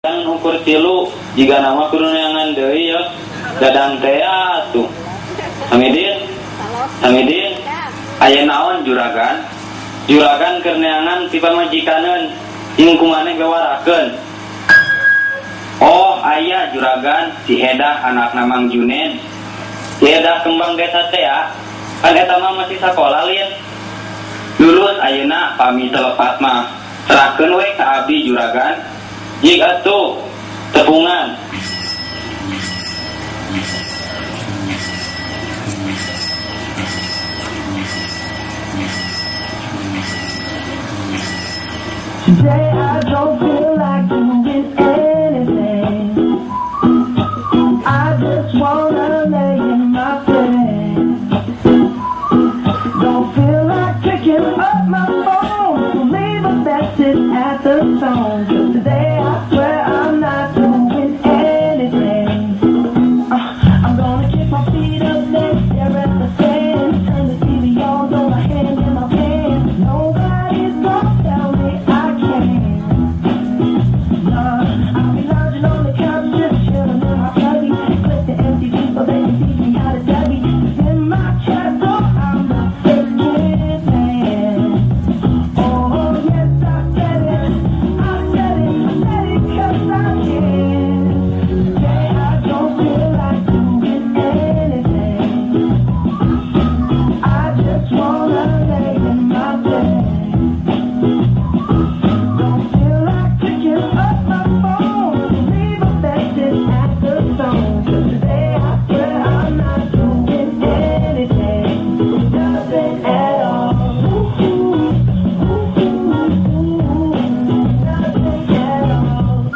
Ukur tilu jika nama kudu neangan deui ya Dadang teh atuh. Hamidin, Hamidin, aya naon, Juragan? Juragan keur neangan ti pamajikaneun ing ku maneh bewarakeun. Oh, aya, Juragan, si Edah, anakna Mang Juned. Si Edah kembang desa teh ya kan, eta mah masih sakola lin, lulus ayeuna. Pami selepas mah serahkeun we ka abdi, Juragan. Jig atuh tepungan. Today I don't feel like doing anything. I just wanna lay in my bed. Don't feel like picking up my phone, so leave a message at the tone. 'Cause today I swear I'm not doing anything. I'm gonna kick my feet up, then stare at the fan. Turn the TV on, throw my hand in my pants. Nobody's gonna tell me I can't. Nah, I'll be lounging on the couch, just chilling in my cubby. Click the MTV so they can teach me how to Dougie. In my chair, so I'm the faking man. Oh, yes, I said it. I said it. I said it 'cause I can. Today I don't feel like doing anything. I just wanna lay in my bed. Don't feel like picking up my phone, so leave a message at the tone. 'Cause today I swear I'm not doing anything. Nothing at all. Ooh, ooh, ooh, nothing at all.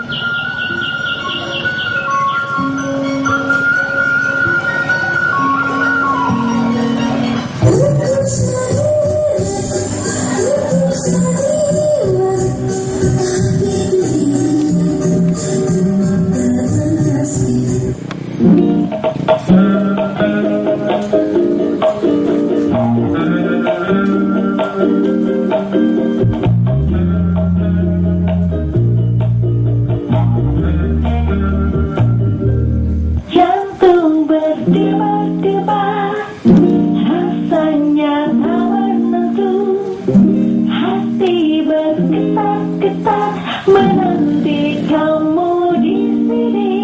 Jantung berdebar-debar, rasanya tak menentu. Hati bergetar-getar menanti kamu di sini.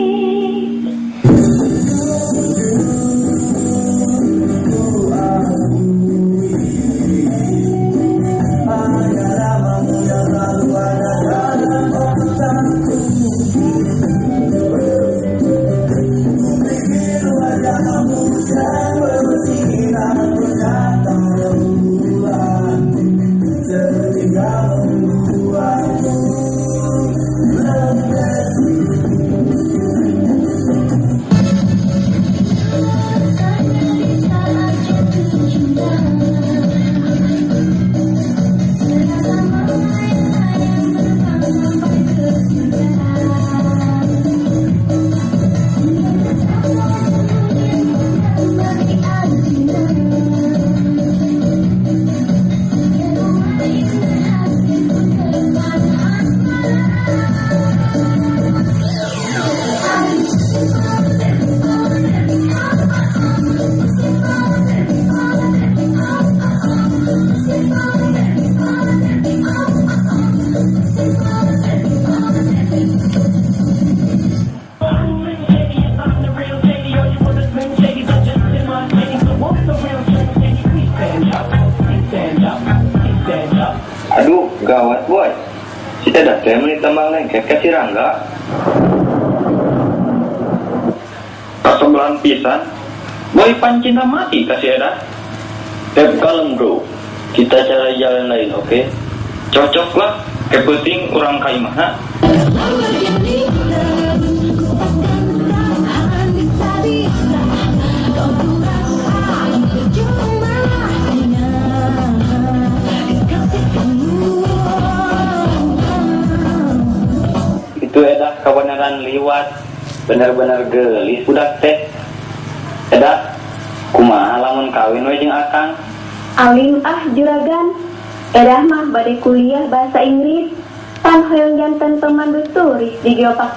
I'm Slim Shady, yes, I'm the real Shady. All you other Slim Shadys are just imitating. So won't the real Slim Shady please stand up? Please stand up. Please stand up. Aduh, gawat, boy. Si Edah teh meuni tambah lengket ka si Rangga. Kasebelahan pisan. Boy pan cinta mati ka si Edah. Pep, kalem, bro. Kita cari jalan lain, oke? Cocok lah. Kepenting urang ka imahna. Ku takkan tahan bisa-bisa kau kurasa percuma dengan kekasihmu. Itu Edah kebenaran liwat. Bener-bener gelis budak teh. Edah, kumaha lamun kawin we jeung akang? Alim ah, Juragan. Edah mah bade kuliah bahasa Inggris. Pan hoyong janten pemandu turis di Geopark.